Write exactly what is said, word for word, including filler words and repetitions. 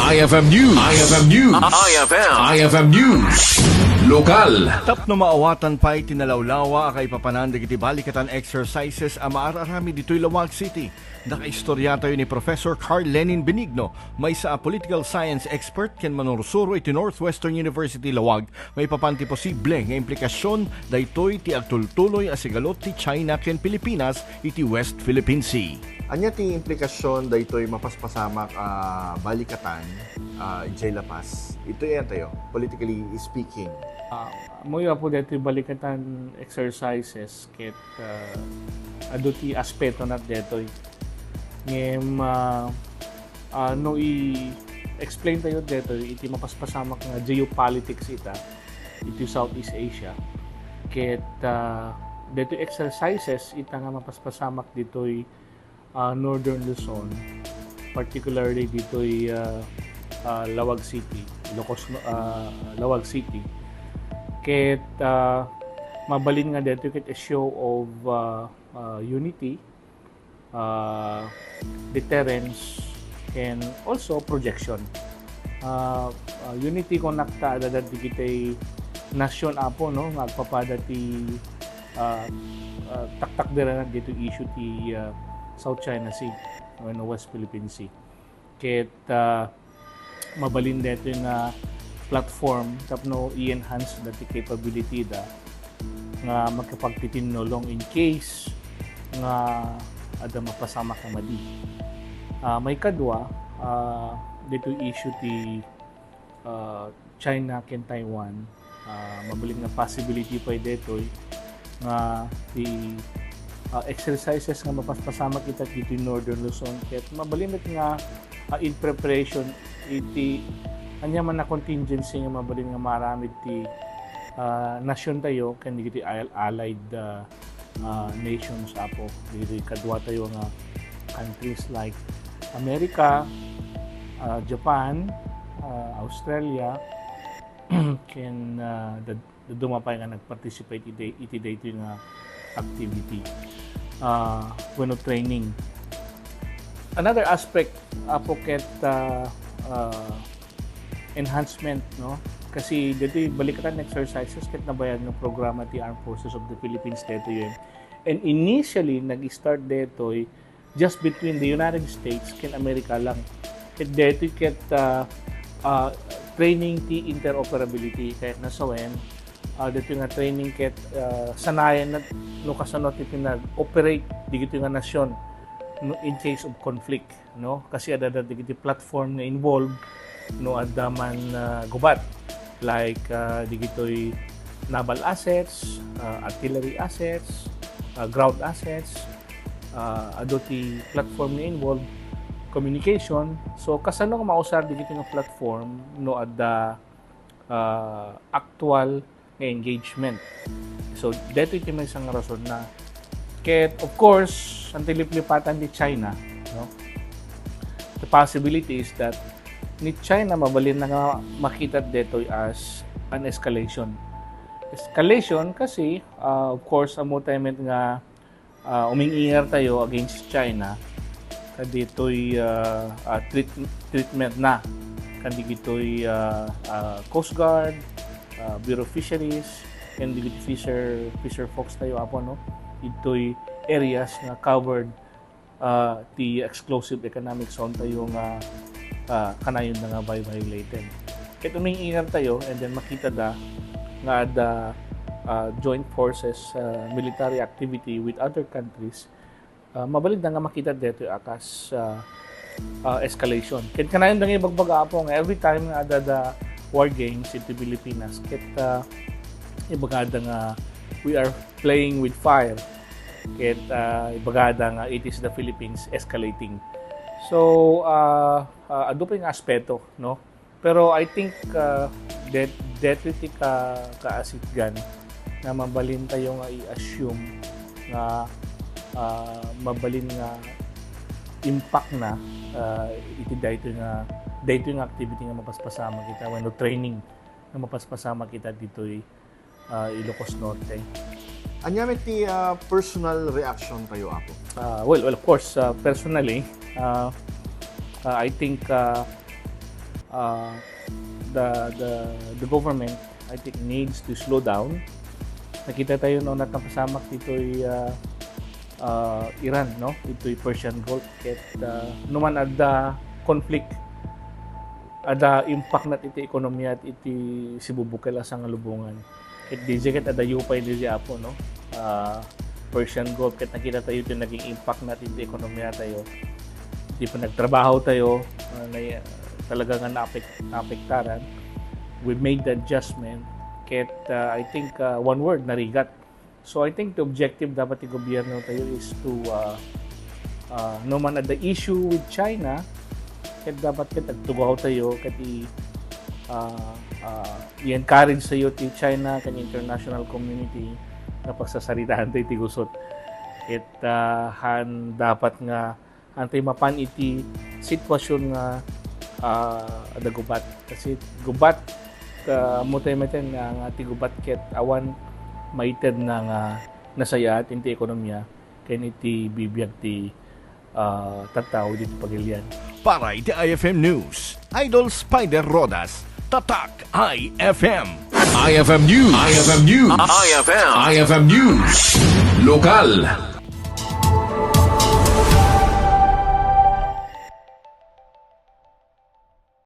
I F M News. I F M News. I F M. I F M News. Lokal. Tapno maawatan pay ti nalawlawa a kaipapanan dagiti balikatan exercises a maararamid ditoy Laoag City, nakaistorya tayo ni Professor Carl Lenin Benigno, maysa a political science expert ken manursuro iti Northwestern University Laoag, maipapan ti posible nga implikasyon daytoy ti agtultuloy a sigalot ti China ken Pilipinas iti West Philippine Sea. Ania ti implikasyon daytoy mapaspasamak a balikatan, ah, idiay La Paz? Itoy aya tayo, politically speaking. Ah, ammoyo, Apo, daytoy balikatan exercises ket, ah, adu ti aspetona daytoy. Ngem, ah, ah, no i-explain tayo daytoy iti mapaspasamak nga geopolitics ita, iti Southeast Asia. Ket, ah, daytoy exercises ita nga mapaspasamak ditoy, ah, Northern Luzon, particularly ditoy, ah, ah, Laoag City, Ilocos, ah, Laoag City. Ket, ah, mabalin nga daytoy ket a show of, ah, ah, unity, ah, deterrence, and also projection. Ah, ah, unity kunak ta adda dagiti nasion, Apo, no, nga agpapada ti, ah, ah, taktakderanna ditoy issue ti, ah, South China Sea wenno West Philippine Sea. Ket, ah, mabalin daytoy nga platform tapno i-enhance da ti capability da nga makipagtitinnulong in case nga adda mapasamak a madi. Ah, maikadua, ah, ditoy issue ti, ah, China ken Taiwan, ah, mabalin nga possibility pay daytoy nga ti, ah, exercises nga mapaspasamak ita ditoy Northern Luzon ket mabalin met nga, ah, in preparation iti ania man a contingency nga mabalin nga maaramid ti, ah, nasion tayo ken dagiti al-, allied, ah, ah, nations, Apo. Ditoy kadua tayo nga countries like America, ah, Japan, ah, Australia, ken, ah, dad-, dadduma pay nga nag-participate iti, iti daytoy nga activity, ah, wenno training. Another aspect, Apo, ket, ah, ah, enhancement, no? Kasi ditoy balikatan exercises ket nabayag nga programa ti Armed Forces of the Philippines daytoy. And initially, nag-start daytoy just between the United States ken America lang. Ket daytoy ket, ah, ah, training ti interoperability, ket nasawen, ah, daytoy nga training ket, ah, sanayan na no kasano ti pinag-operate dagitoy nga nasion, no, in case of conflict, no? Kasi adda dagiti platform nga involved no adda man, ah, gubat, like, ah, dagitoy naval assets, ah, artillery assets, ah, ground assets, ah, adu ti platform nga involved, communication. So, kasano nga mausar dagitoy nga platform no adda, ah, actual nga engagement? So, daytoy ti maysa nga rason na. Ket, of course, ang tiliplipatan ni China, no? The possibility is that ni China, mabalin na nga makita daytoy as an escalation. Escalation kasi, ah, of course, ammo tayo met nga, ah, uming-ingar tayo against China, kaditoy, ah, ah, treat-, treatment na, kaditoy, ah, ah, Coast Guard, ah, Bureau of Fisheries, and dagiti fisher, fisher folks tayo, Apo, no? Itoy areas nga covered, ah, ti exclusive economic zone tayo nga, ah, kanayon na nga vi-, violated. Ket uming-ingar tayo, and then makita da nga adda, ah, joint forces, ah, military activity with other countries, ah, mabalin da nga makita daytoy a kas, ah, ah, escalation. Ket kanayon da nga ibagbaga, Apo, nga every time nga adda da war games iti Pilipinas, ket, ah, ibaga da nga we are playing with fire. Ket, ah, ibaga da nga it is the Philippines escalating. So, ah, ah, adu pay nga aspeto, no? Pero I think, ah, det-, detoy ti ka-, kaasitgan nga mabalin tayo nga i-assume nga, ah, mabalin nga impact na, ah, iti daytoy nga, daytoy nga activity nga mapaspasamak ita wenno training nga mapaspasamak ita ditoy ah, Ilocos Norte. Ania met ti, ah, personal reaction tayo, Apo? Ah, well, well, of course, ah, personally, ah, ah, I think, ah, Uh, the, the, the government, I think, needs to slow down. Nakita tayo no napasamak ditoy uh, uh, Iran, no? Ditoy Persian Gulf. Ket uh, no man adda conflict, adda impact na iti ekonomiya iti Cebu bukal a sangalubongan. Ket D J ket adayo pay D J Apo, no? Ah, Persian Gulf, ket nakita tayo iti naging impact na iti ekonomiya tayo. Iti panagtrabaho tayo, ah, na, talaga nga naapek-, naapektaran. We made the adjustment. Ket, ah, I think, ah, one word, narigat. So I think the objective dapat ti gobyerno tayo is to, ah, ah, no man adda issue with China, ket dapat ket agtugaw tayo, ket i-, ah, ah, i-encourage tayo ti China ken international community nga pagsasaritaan tayo ti gusot. Ket, ah, han dapat nga antay mapan iti sitwasyon nga, ah, adda gubat. Kasi gubat, ah, ammo tayo met nga, nga ti gubat ket awan maited na nga nasayaat iti ekonomiya ken iti bibiag ti, ah, tattao iti pagilian. Para iti I F M News, Idol Spider Rodas, Tatak I F M. I F M News. I F M News. I F M. I F M News. Lokal.